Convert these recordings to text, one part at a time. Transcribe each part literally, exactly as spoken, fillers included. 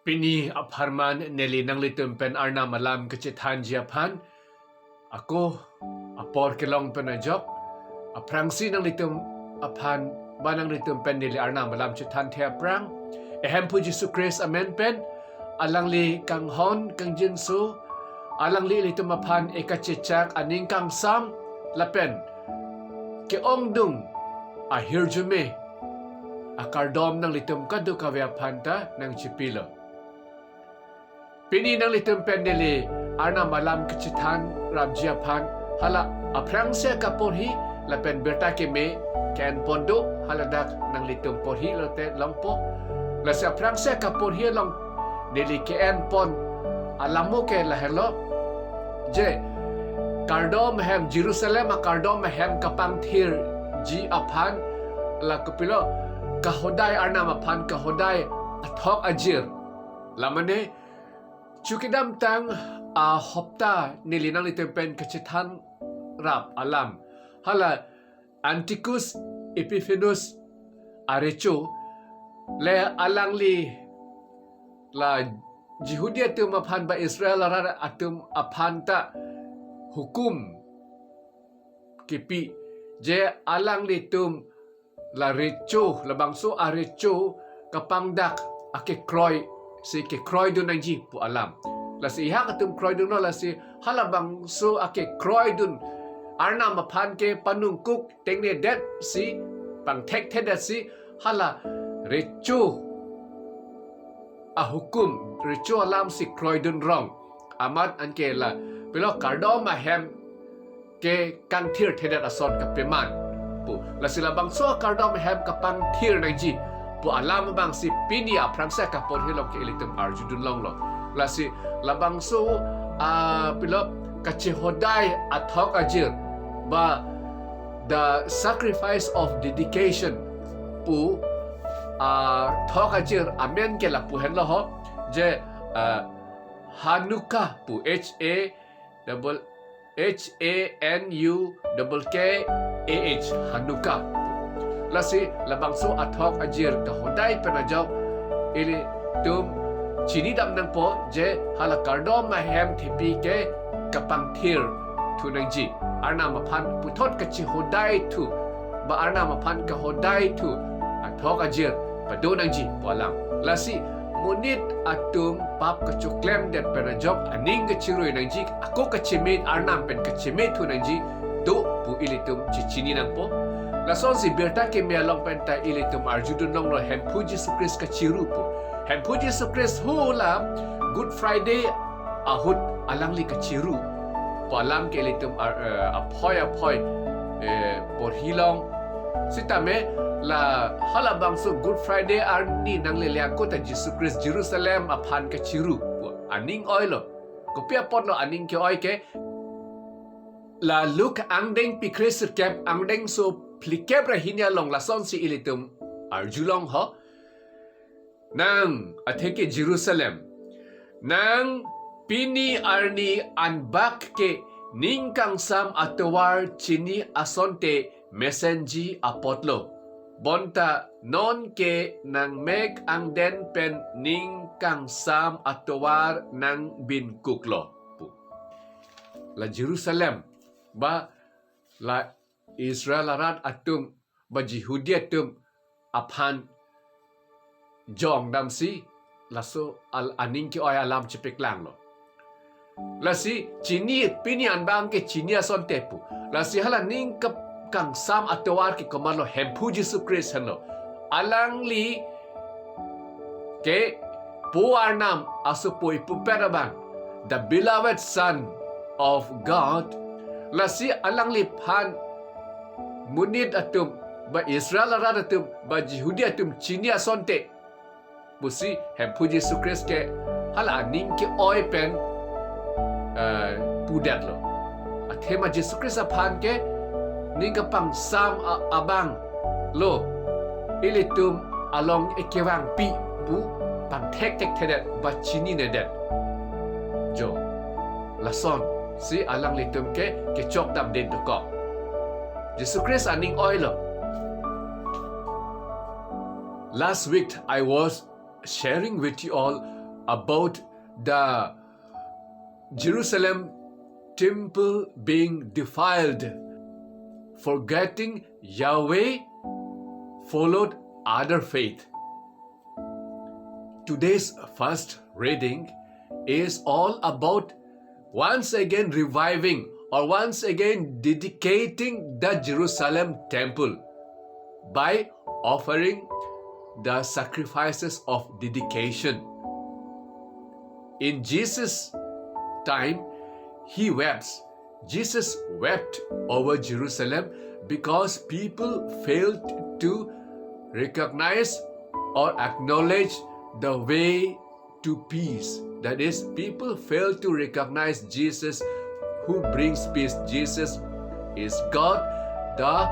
Pini apharman neli nanglitum pen Arnam alam kachethanji aphan, ako apor kelong pen ajok, aphrangsi nanglitum aphan ba nanglitum pen neli Arnam alam chethanthe aphrang, Hemphu Jisu Christ amen pen, alangli kanghon kangjinso, alangli ilitum aphan ekachechak aning kangsam lapen ke-ongdung ahirjume akardom nanglitum kadokave aphan ta nangchipilo. Pini nanglitum pen neli Arnam alam kachethan rapji aphan, hala aphrangsi kaporhi lapen birta keme ke-enpon do, haladak nanglitum porhi lote longpo. Lasi aphrangsi kaporhi along neli ke-enpon alam ke lahenlo. Je, kardom ahem, Jerusalem akardom ahem kapangthirji aphan, la kopilo, kahodai, Arnam aphan kahodai athok ajir. Lamane, chu kedamtang ahopta neli nanglitum pen kachethan rap alam, hala Antiochus Epiphanes arecho, le alangli la Jihudi atum aphan ba Israel arat atum aphan ta hukum kipi, je alanglitum la recho, labangso arecho kapangdak akekroi si kekroidun nangji pu alam. Lasi ihak atum kroidunlo, lasi halabangso akekroidun Arnam aphan ke panungkuk tengnedet si, pangthekthedet si, hala recho ahukum, recho alam si kroidun rong. Amat anke la pilo, kardom ahem ke kangthirthedet ason kapeman pu. Lasi labangso kardom ahem kapangthir nangji pu alam abang si pini aphrangsi kaporhi along ke ilitum arjudun longlo. Lasi labangso, ah, pilo, kachehodai athok ajir ba the sacrifice of dedication pu, ah, thok ajir amen ke lapu henlo ho, je, ah, Hanukkah pu, H A double, H A N U double K A H, Hanukkah. Lasi labangso athok ajir kahodai pen ajok ilitum chinidam nangpo, je hala kardom ahem thepi ke kapangthirthu nangji, Arnam aphan puthot kachehodaithu, ba Arnam aphan kahodaithu athok ajir pado nangji pu alam. Lasi monit atum pap kachoklemdet pen ajok aning kachirui nangji, ako kacheme, Arnam pen kachemethu nangji do pu ilitum chechini nangpo. Lasonsi birta keme along pen ta ilitum arjudun longlo, Hemphu Jisu Christ kachiru pu. Hemphu Jisu Christ hala Good Friday ahut alangli kachiru pu alam ke ilitum ar-, eh, aphoi aphoi, eh, porhi long. Sitame la halabangso Good Friday arni nanglele ako ta Jisu Christ Jerusalem aphan kachiru pu aning oilo. Kopi apotlo aning ke-oi ke? La Luke angdengpi kre sirkep, angdengso phlikep ra hini along lasonsi ilitum arjulong ho. Nang, atheke Jerusalem, nang pini arni anbak ke ning kangsam atovar chini asonte mesenji apotlo. Bonta non ke nangmek angden pen ning kangsam atovar nangbinkuklo pu. La Jerusalem, ba la Israel arat atum, ba Jihudi atum aphan jongdamsi laso al-, aning ke-oi alam chepaklanglo. Lasi chini, pini anbak ke chini asonte pu. Lasi hala ning kap-, kangsam atovar ke komatlo? Hemphu Jisu Christ henlo. Alangli ke Po Arnam asopo ipupet abang, the beloved Son of God. Lasi alangliphan monit atum, ba Israel arat atum, ba Jihudi atum chini asonte pusi Hemphu Jisu Christ ke hala aning ke-oi pen, eh, pudetlo. Athema Jisu Christ aphan ke ning kapangsam a-, abang lo, ilitum along ekevangpi pu pangthekthekthedet ba chininedet. Jo, lasonsi alanglitum ke kechokdamde dokok. Jisu Christ aning oilo. Last week I was sharing with you all about the Jerusalem temple being defiled, forgetting Yahweh, followed other faith. Today's first reading is all about once again reviving or once again dedicating the Jerusalem temple by offering the sacrifices of dedication. In Jesus' time, he wept. Jesus wept over Jerusalem because people failed to recognize or acknowledge the way to peace. That is, people fail to recognize Jesus who brings peace. Jesus is God, the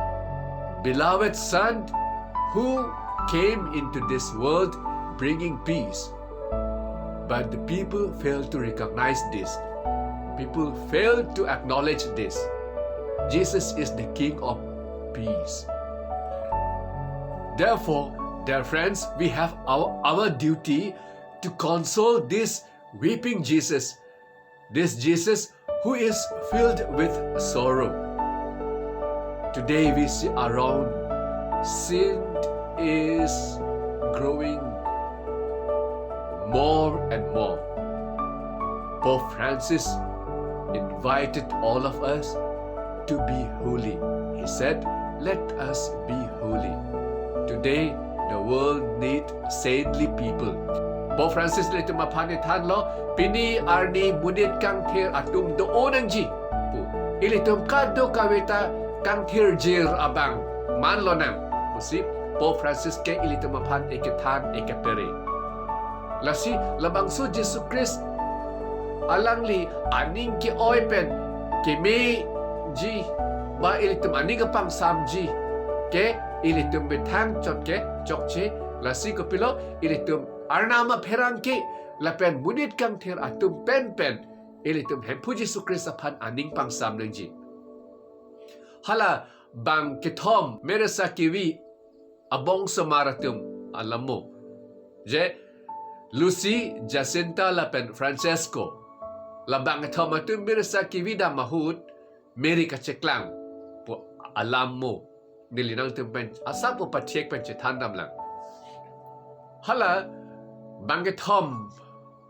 beloved Son who came into this world bringing peace. But the people fail to recognize this. People fail to acknowledge this. Jesus is the King of peace. Therefore, dear friends, we have our, our duty to console this weeping Jesus, this Jesus who is filled with sorrow. Today we see around, sin is growing more and more. Pope Francis invited all of us to be holy. He said, "Let us be holy." Today, the world need saintly people. Pope Francis ilitum aphan kethanlo, "Pini arni monit kangthir atum do-o nangji," pu. "Ilitum kadokaveta kangthirjir abang man lonang," pusi Pope Francis ke ilitum aphan ekethan ekepere. Lasi labangso Jesu Christ alangli aning ke-oi pen kemeji ba ilitum aning kepangsamji ke ilitum methang chot ke chokche. Lasi kopilo, ilitum Arnam apherangke lapen monit kangthir atum penpen ilitum Hemphu Jesu Christ aphan aning pangsam nangji. Hala bang kethom Meresa Kivi abongsomar atum alamo, je Lucy, Jacinta lapen Francesco. La bang kethom atum Meresa Kivi dam ahut Mary kacheklang pu alam mo. Neli nangtum pen asap pu pathek pen chethan damlang. Hala bang kethom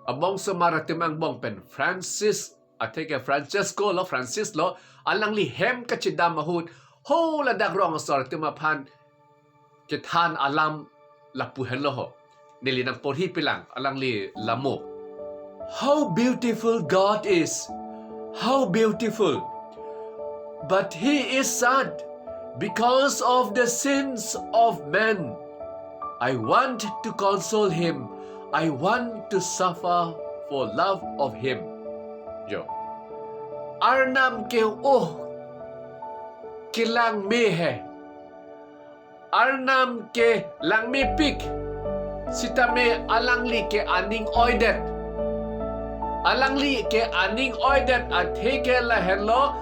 abongsomar atum angbong pen Francis atheke Francesco lo, Francis lo, alangli hem kachedam ahut ho ladak rong asor atum aphan kethan alam lapu henlo ho. Neli nangporhi pilang, alangli lamo. "How beautiful God is! How beautiful! But he is sad because of the sins of men. I want to console him. I want to suffer for love of him." Jo. Arnam ke oh kelang me he. Arnam ke langmepik, sitame alangli ke aning oidet. Alangli ke aning oidet atheke lahenlo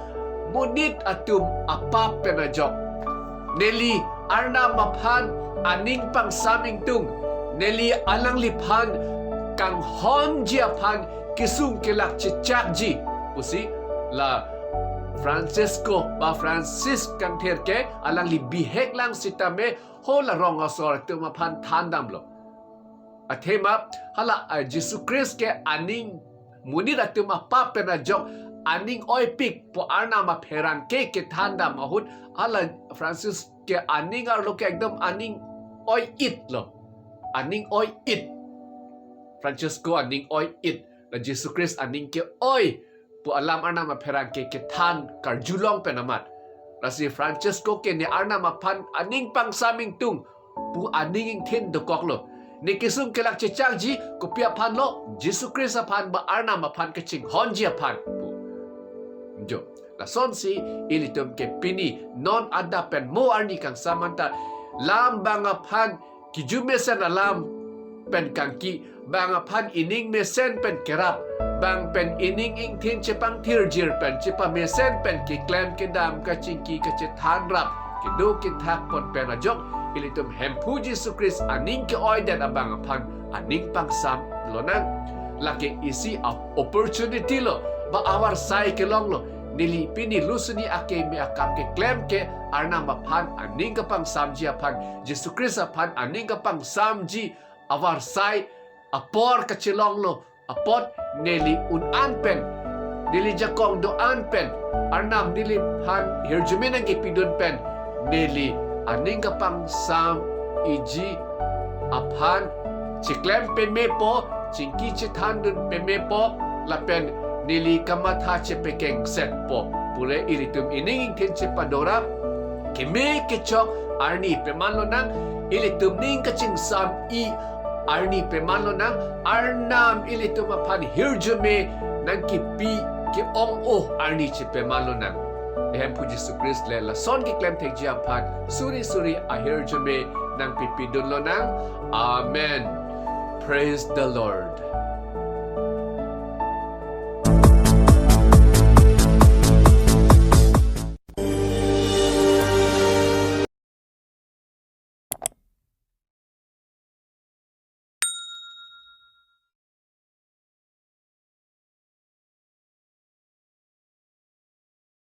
monit atum apap pen ajok. Neli Arnam aphan aning pangsam ingtung, neli alangliphan kanghonji aphan kesung kelak chechakji pusi la Francesco ba Francis kangthir ke alangli bihek lang sitame ho la rong asor atum aphan than damlo. Athema hala, ah, Jesu Christ ke aning monit atum apap pen ajok aning oipik pu Arnam apherangke kethan dam ahut hala Francis ke aning arlo ke ekdom aning oi-it lo. Aning oi-it. Francesco aning oi-it. La Jesu Christ aning ke-oi pu alam Arnam apherangke kethan karjulong pen amat. Lasi Francesco ke ne Arnam aphan aning pangsam ingtung pu aning ingthin dokoklo. Ne kesung kelak chechakji kopi aphan lo, Jesu Christ aphan ba Arnam aphan kachinghonji aphan pu. Jo, lasonsi ilitum ke pini non adap pen mo arni kangsam anta lam bang aphan kiju mesen alam pen kangki, bang aphan ining mesen pen kerap, bang pen ining ingthin chepangthirjir pen chepamesen pen keklem kedam kachingki kachethan rap kedo kethak pon pen ajok, ilitum Hemphu Jesu Christ aning ke-oidet abang aphan aning pangsam lonang. Lake isi a-opportunity lo, ba avarsai kelong lo. Neli pini lusuni akeme akam keklem ke Arnam aphan aning kapangsamji aphan, Jisu Khristo aphan aning kapangsamji avarsai apor kachelong lo apot neli un an pen, neli jakong do an pen, Arnam neliphan hirjume nangkepidun pen, neli aning kapangsam iji aphan chiklem pemepo, chingki chethandun pemepo, lapen neli kamatha chepekengsetpo pule ilitum ining ingthin chepadorap, keme kechok arni peman lonang, ilitum ning kachingsam i arni peman lonang, Arnam ilitum aphan hirjume nangkepi ke-ong-o arni chepeman lonang. Ehemphu Jisu Khristo le lason keklem thekji aphan suri suri ahirjume nangpipidun lonang. Amen. Praise the Lord.